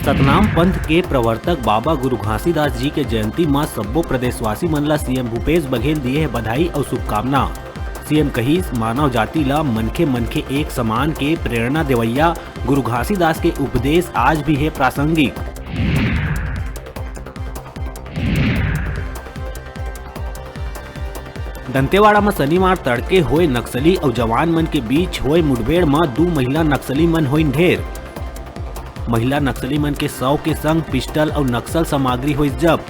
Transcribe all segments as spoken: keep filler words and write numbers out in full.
सतनाम पंथ के प्रवर्तक बाबा गुरु घासीदास जी के जयंती म सब्बो प्रदेशवासी मन ल सीएम भूपेश बघेल दिए हे बधाई अउ शुभकामना। सीएम कहिस, मानव जाति ल मनखे मनखे एक समान के प्रेरणा देवइया गुरु घासीदास के उपदेश आज भी हे प्रासंगिक। दंतेवाड़ा म शनिवार तड़के होए नक्सली अउ जवान मन के बीच होए मुठभेड़ म दू महिला नक्सली मन होइन ढेर। महिला नक्सली मन के शव के संग पिस्टल अउ नक्सल सामग्री होइस जब्त।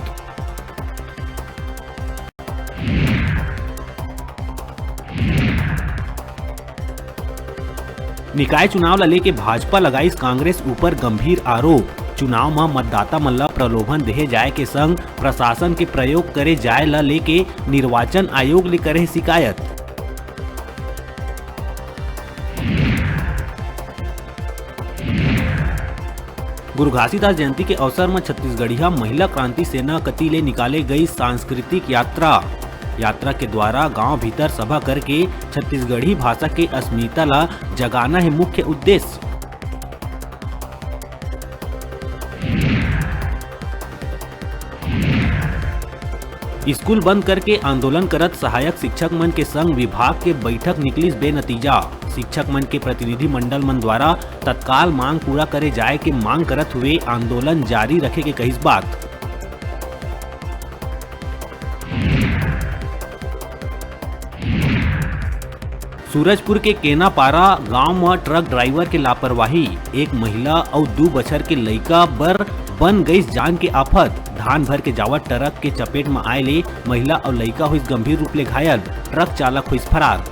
निकाय चुनाव ल लेके भाजपा लगाइस कांग्रेस ऊपर गंभीर आरोप। चुनाव म मतदाता मन ल प्रलोभन देहे जाय के संग प्रशासन के प्रयोग करे जाय ल लेके निर्वाचन आयोग ले करे हे शिकायत। गुरु घासीदास जयंती के अवसर म छत्तीसगढ़िया महिला क्रांति सेना कति ले निकाले गई सांस्कृतिक यात्रा। यात्रा के द्वारा गांव भीतर सभा करके छत्तीसगढ़ी भाषा के अस्मिता ला जगाना हे मुख्य उद्देश्य। स्कूल बंद करके आंदोलन करत सहायक शिक्षक मन के संग विभाग के बैठक निकलिस बेनतीजा। शिक्षक मन के प्रतिनिधि मंडल मन द्वारा तत्काल मांग पूरा करे जाय के मांग करत हुए आंदोलन जारी रखे के कहिस बात। सूरजपुर के केनापारा गांव म ट्रक ड्राइवर के लापरवाही, एक महिला अउ दू बछर के लइका बर बन गइस जान के आफत। धान भर के जावत ट्रक के चपेट म आए ले महिला अउ लइका होइस गंभीर रूप ले घायल, ट्रक चालक होइस फरार।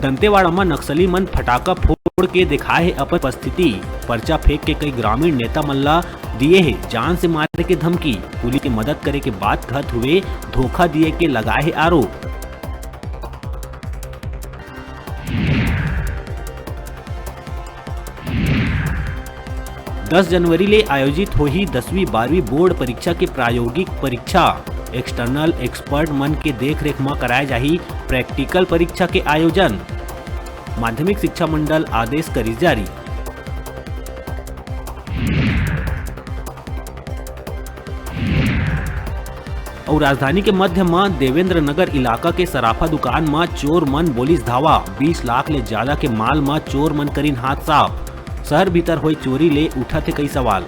दंतेवाड़ा म नक्सली मन फटाका फोड़ के देखाए हे अपन उपस्थिति। पर्चा फेंक के कई ग्रामीण नेता मन ला दिए हे जान से मारे के धमकी। पुलिस के मदद करे के बात कहत हुए धोखा दिए के लगाए हे आरोप। दस जनवरी ले आयोजित होही दसवीं बारहवीं बोर्ड परीक्षा के प्रायोगिक परीक्षा। एक्सटर्नल एक्सपर्ट मन के देखरेख म कराए जाही प्रैक्टिकल परीक्षा के आयोजन। माध्यमिक शिक्षा मंडल आदेश करिस जारी। अउ राजधानी के मध्य म देवेंद्र नगर इलाका के सराफा दुकान म चोर मन बोलिस धावा, बीस लाख ले ज्यादा के माल म चोर मन करिन हाथ साफ। शहर भीतर होए चोरी ले उठत हे कई सवाल।